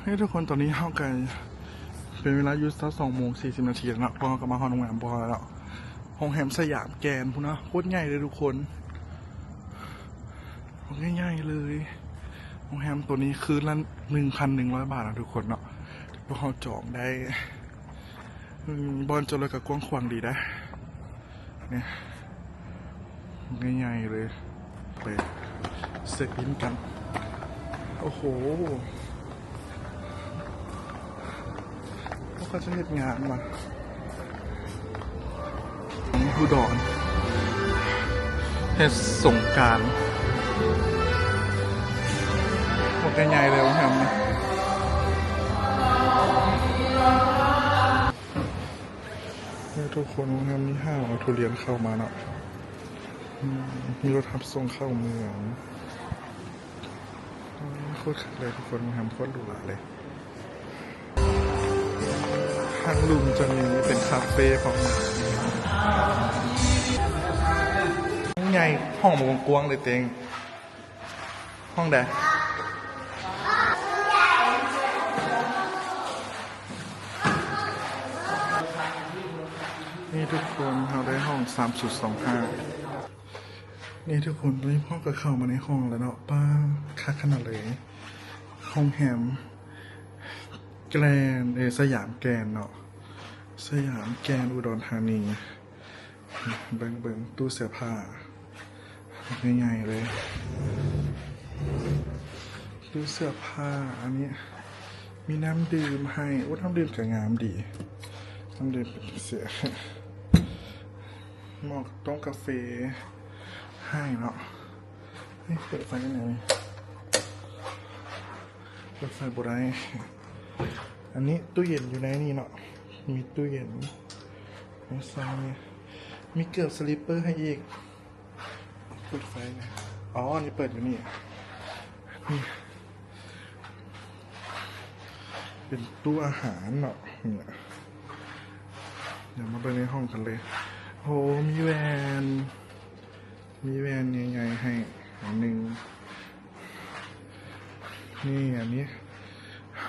ເຮີ້ຍ ທຸກຄົນ ຕອນນີ້ເຮົາກໍເປັນເວລາຢູ່ຊາວສອງໂມງສີ່ສິບນາທີແລ້ວເນາະ ພວກເຮົາກໍມາຮອດໂຮງແຮມພວກເຮົາແລ້ວເນາະ. ໂຮງແຮມສະຫຍາມແກຣນພຸ້ນເນາະ ໂຄດໃຫຍ່ເລີຍທຸກຄົນ ໃຫຍ່ໆເລີຍ. ໂຮງແຮມໂຕນີ້ຄືນລະໜຶ່ງພັນໜຶ່ງຮ້ອຍບາດນະທຸກຄົນເນາະ ທີ່ພວກເຮົາຈອງໄດ້. ອືມ ບ່ອນຈອດລົດກໍກວ້າງຂວາງດີເດ້ ນີ້ ໃຫຍ່ໆເລີຍ. ໄປເຊັກອິນກັນ. ໂອ້ໂຫ ພວກເຂົາຈະເຮັດງານວ່າ ນີ້ ພູດອນ ເຮັດສົງການ ບັກໃຫຍ່ໆເລີຍ ໂຮງແຮມນີ້. ນີ້ທຸກຄົນ ໂຮງແຮມມີຫ້າງເອົາທຸລຽນເຂົ້າມາເນາະ. ອືມ ມີລົດຮັບສົ່ງເຂົ້າເມືອງ. ໂຄດຄັກເລີຍທຸກຄົນ ໂຮງແຮມໂຄດຫຼູຫຼາເລີຍ. ທາງລຸ່ມຈະມີເປັນຄາເຟພ້ອມ. ໃຫຍ່ ຫ້ອງມັນກວ້າງເລີຍເຕັງ. ຫ້ອງໃດ? ນີ້ທຸກຄົນ ເຮົາໄດ້ຫ້ອງສາມສູນສອງຫ້າ. ນີ້ທຸກຄົນ ຕອນນີ້ພວກເຮົາກໍເຂົ້າມາໃນຫ້ອງແລ້ວເນາະ. ປ້າ ຄັກຂະໜາດເລີຍ ໂຮງແຮມແກຣນ ເອີ ສະຫຍາມແກຣນເນາະ ສະຫຍາມແກຣນ ອຸດອນທານີ. ເບິ່ງ ເບິ່ງຕູ້ເສື້ອຜ້າ ໃຫຍ່ໆເລີຍ ຕູ້ເສື້ອຜ້າ. ອັນນີ້ມີນ້ຳດື່ມໃຫ້ ໂອ້ ນ້ຳດື່ມກໍງາມດີ ນ້ຳດື່ມເປັນເສື້ອ ໝໍ້ຕົ້ມກາເຟໃຫ້ເນາະ. ເຮີ້ຍ ເປີດໄຟຈັ່ງໃດນີ້ ເປີດໄຟບໍ່ໄດ້. ອັນນີ້ຕູ້ເຢັນຢູ່ໃນນີ້ເນາະ ມີຕູ້ເຢັນໃນຊອງນີ້ ມີເກີບສະລິບເປີໃຫ້ອີກ. ເປີດໄຟນະ ອໍ ນີ້ເປີດຢູ່ນີ້ ນີ້ ເປັນຕູ້ອາຫານເນາະ. ນີ້ ດຽວມາເບິ່ງໃນຫ້ອງກັນເລີຍ. ໂອ້ ມີແວ່ນ ມີແວ່ນໃຫຍ່ໆໃຫ້ອັນໜຶ່ງ. ນີ້ ອັນນີ້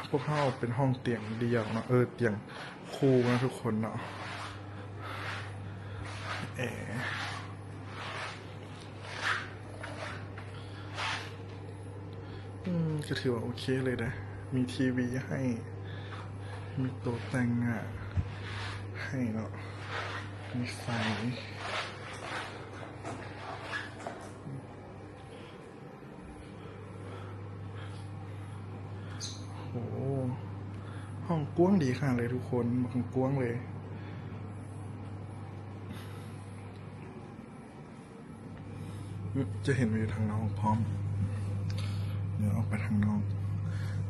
ພວກເຮົາເປັນຫ້ອງຕຽງດຽວເນາະ ເອີ ຕຽງຄູ່ນະທຸກຄົນເນາະ. ແອ ອືມ ກໍຖືວ່າໂອເຄເລີຍເດ້ ມີທີວີໃຫ້ ມີໂຕະແຕ່ງໜ້າໃຫ້ເນາະ ມີໄຟ. ໂອ້ ຫ້ອງກວ້າງດີຂະໜາດເລີຍທຸກຄົນ ບັກກວ້າງເລີຍ. ຈະເຫັນວິວທາງນອກພ້ອມ ດຽວອອກໄປທາງນອກ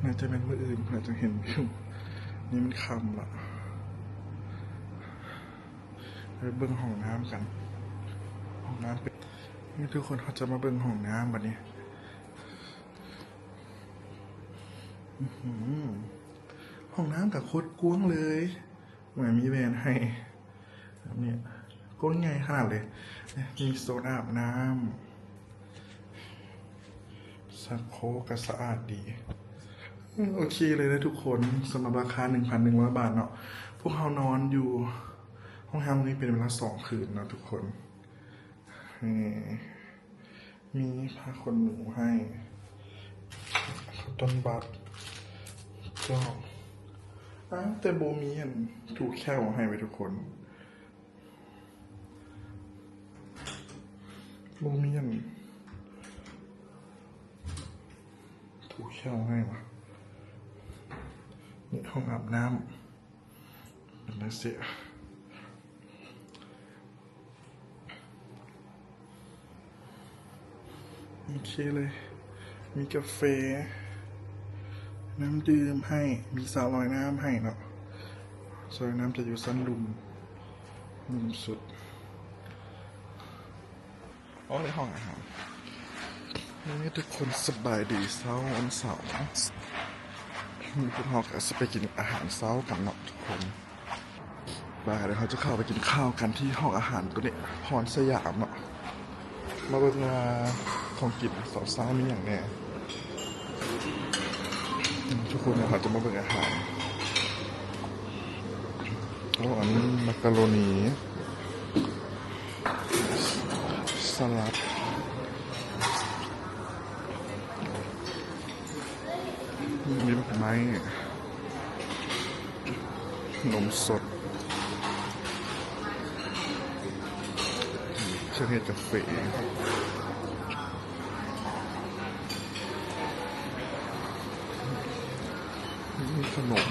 ໜ້າຈະແມ່ນມື້ອື່ນເພິ່ນຈະເຫັນວິວ. ນີ້ມັນຄ່ຳລະ ໄປເບິ່ງຫ້ອງນ້ຳກັນ ຫ້ອງນ້ຳເປັນ ນີ້ທຸກຄົນ ເຮົາຈະມາເບິ່ງຫ້ອງນ້ຳບັດນີ້. ອືຫື ຫ້ອງນ້ຳກໍໂຄດກວ້າງເລີຍ ແມ່ນມີແວ່ນໃຫ້ ແບບນີ້ ກວ້າງໃຫຍ່ຂະໜາດເລີຍ. ມີໂຊນອາບນ້ຳ ຊັກໂຄກກໍສະອາດດີ. ໂອເຄເລີຍເດີທຸກຄົນ ສຳລັບລາຄາໜຶ່ງພັນໜຶ່ງຮ້ອຍບາດເນາະ. ພວກເຮົານອນຢູ່ໂຮງແຮມນີ້ເປັນເວລາສອງຄືນເນາະທຸກຄົນ. ນີ້ ມີຜ້າຂົນໜູໃຫ້ ຄອດຕອນບັດ ກໍ ອາ ແຕ່ບໍ່ມີອັນຖູແຂ້ວໃຫ້ເວີຍທຸກຄົນ ບໍ່ມີອັນຖູແຂ້ວໃຫ້ຫວາ. ນີ້ຫ້ອງອາບນ້ຳ ເປັນຈັ່ງຊີ້. ໂອເຄເລີຍ ມີກາເຟ ນ້ຳດື່ມໃຫ້ ມີສະລອຍນ້ຳໃຫ້ເນາະ. ສະລອຍນ້ຳຈະຢູ່ຊັ້ນລຸ່ມ ລຸ່ມສຸດ. ໂອ້ ໃນຫ້ອງອາຫານ ນີ້ທຸກຄົນ ສະບາຍດີເຊົ້າວັນເສົາ. ນີ້ພວກເຮົາກໍຊິໄປກິນອາຫານເຊົ້າກັນເນາະທຸກຄົນ. ບາຍ ດຽວເຮົາຈະເຂົ້າໄປກິນຂ້າວກັນທີ່ຫ້ອງອາຫານໂຕນີ້ ພອນສະຫຍາມເນາະ. ມາເບິ່ງວ່າຂອງກິນເຊົ້າໆມີຫຍັງແດ່. ອືມ ທຸ ຄົນເຮົາຈະມາເບິ່ງອາຫານ. ໂອ້ ອັນນີ້ມັກກະໂຣນີ ສະຫຼັດ ມີໝາກໄມ້ ນົມສົດ ເຄື່ອງເຮັດກາເຟ. ມີຂະໜົມ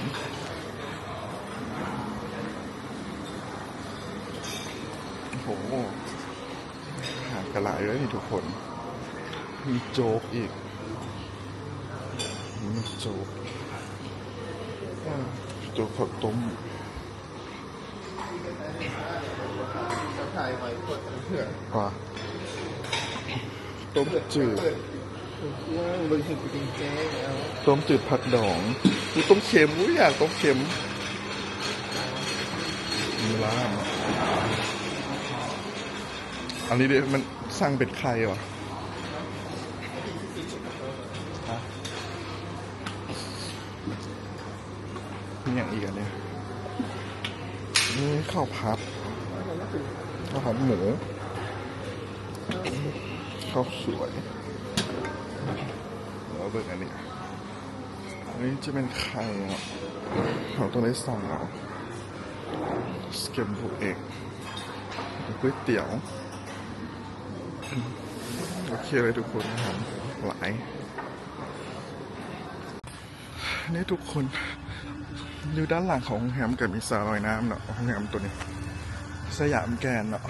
ໂອ້ໂຫ ອາຫານກະຫຼາຍເລີຍນີ້ທຸກຄົນ. ມີໂຈກອີກ ມີໂຈກ ໂຈກເຂົ້າຕົ້ມ. ວ່າ ຕົ້ມຈືດ ເບິ່ງຊິເປັນແຈ້ງແລ້ວ ຕົ້ມຈືດຜັກດອງ. ອຸ້ຍ ຕົ້ມເຄັມ ອຸ້ຍ ຢາກຕົ້ມເຄັມ. ມີລາບ ອັນນີ້ເດ ມັນສັ່ງເປັນໄຂ່ຫວາ? ຮະ? ມີຫຍັງອີກອັນນີ້? ມີເຂົ້າຜັດ ເຂົ້າຜັດໝູ ເຂົ້າສວຍ. ເຮົາເບິ່ງອັນນີ້ ອັນນີ້ຈະເປັນໄຂ່ເນາະ ເຮົາຕ້ອງໄດ້ສັ່ງເອົາ ສະແກມເບິລເອກ ກ໋ວຍຕຽວ. ໂອເຄເລີຍທຸກຄົນ ອາຫານຫຼາຍ. ນີ້ທຸກຄົນ ຢູ່ດ້ານຫຼັງຂອງໂຮງແຮມກໍມີສະລອຍນ້ຳເນາະ. ໂຮງແຮມໂຕນີ້ ສະຫຍາມແກຣນເນາະ.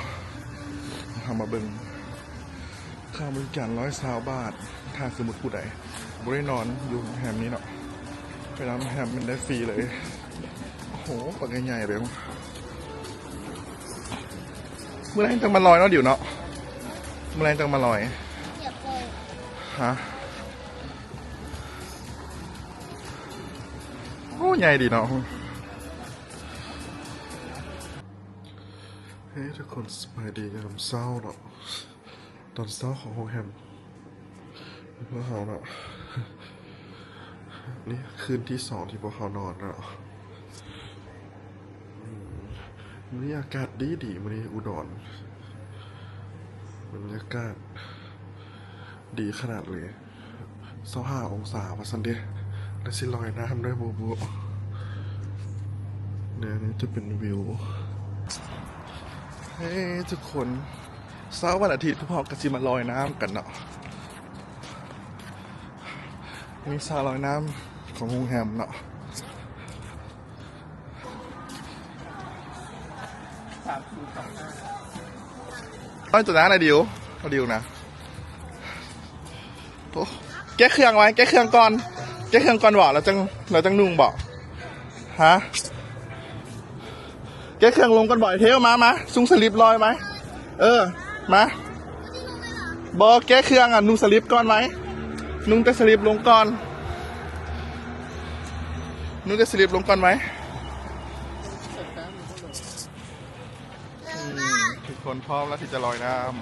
ເຮົາມາເບິ່ງ ຄ່າບໍລິການຮ້ອຍຊາວບາດ. ຖ້າສົມມຸດຜູ້ໃດບໍ່ໄດ້ນອນຢູ່ໂຮງແຮມນີ້ເນາະ ໄປນອນໂຮງແຮມມັນໄດ້ຟຣີເລີຍ. ໂອ້ໂຫ ປາກໃຫຍ່ໆເລີຍ. ມື້ແລງຈັ່ງມາລອຍເນາະ ດິວເນາະ ມື້ແລງຈັ່ງມາລອຍ. ຮະ? ໂອ້ ໃຫຍ່ດີເນາະ. ເຮີ້ຍ ທຸກຄົນ ສະບາຍດີຍາມເຊົ້າເນາະ. ຕອນເຊົ້າຂອງໂຮງແຮມພວກເຮົາເນາະ ນີ້ຄືນທີສອງທີ່ພວກເຮົານອນເນາະ. ອືມ ມື້ນີ້ອາກາດດີໆ ມື້ນີ້ອຸດອນ ບັນຍາກາດດີຂະໜາດເລີຍ. ຊາວຫ້າອົງສາວ່າຊັ້ນເດ ແລ້ວຊິລອຍນ້ຳດ້ວຍບໍ່ບຸ. ແນວນີ້ຈະເປັນວິວ. ເຮີ້ຍ ທຸກຄົນ ເຊົ້າວັນອາທິດພວກເຮົາກໍຊິມາລອຍນ້ຳກັນເນາະ. ມີສະລອຍນ້ຳຂອງໂຮງແຮມເນາະ. ເອົາໂຕນັ້ນນະດິວ ດິວນະ. ໂອ້ ແກະເຄື່ອງໄວ້ ແກະເຄື່ອງກ່ອນ ແກະເຄື່ອງກ່ອນບໍ ແລ້ວຈັ່ງ ແລ້ວຈັ່ງນຸ່ງບໍ? ຮະ? ແກະເຄື່ອງລົງກ່ອນບໍ ເທວ ມາ ມາ ນຸ່ງສະລິບລອຍໄວ້. ເອີ ມາ. ບໍ່ ແກະເຄື່ອງອະ ນຸ່ງສະລິບກ່ອນໄວ້ ນຸ່ງແຕ່ສະລິບລົງກ່ອນ ນຸ່ງແຕ່ສະລິບລົງກ່ອນໄວ້. ອືມ ທຸກຄົນພ້ອມແລ້ວທີ່ຈະລອຍນ້ຳ.